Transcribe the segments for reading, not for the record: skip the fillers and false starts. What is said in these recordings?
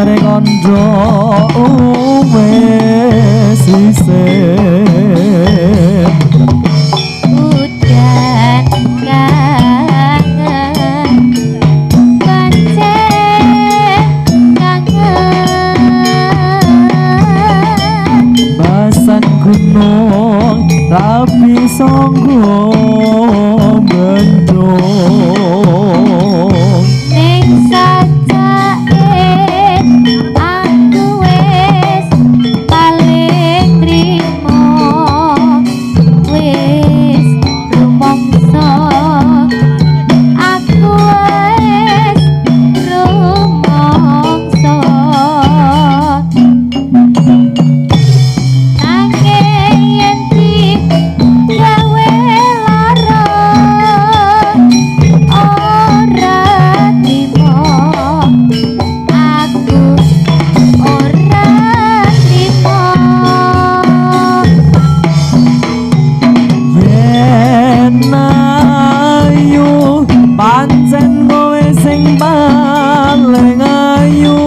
Jare kandha wis isin. Udan kangen pancen kangen. Basan gunung tapi sanggo bendung. Ning sajake aku wis paling trimo, wis rumangsa aku wis rumangsa. Nanging yen digawe lara ora trimo, aku ora trimo. Yen ayu pancen kowe sing paling ayu.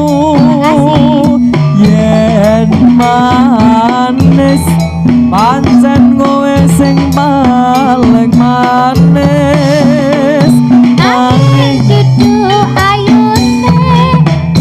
Makasih. Yen manis pancen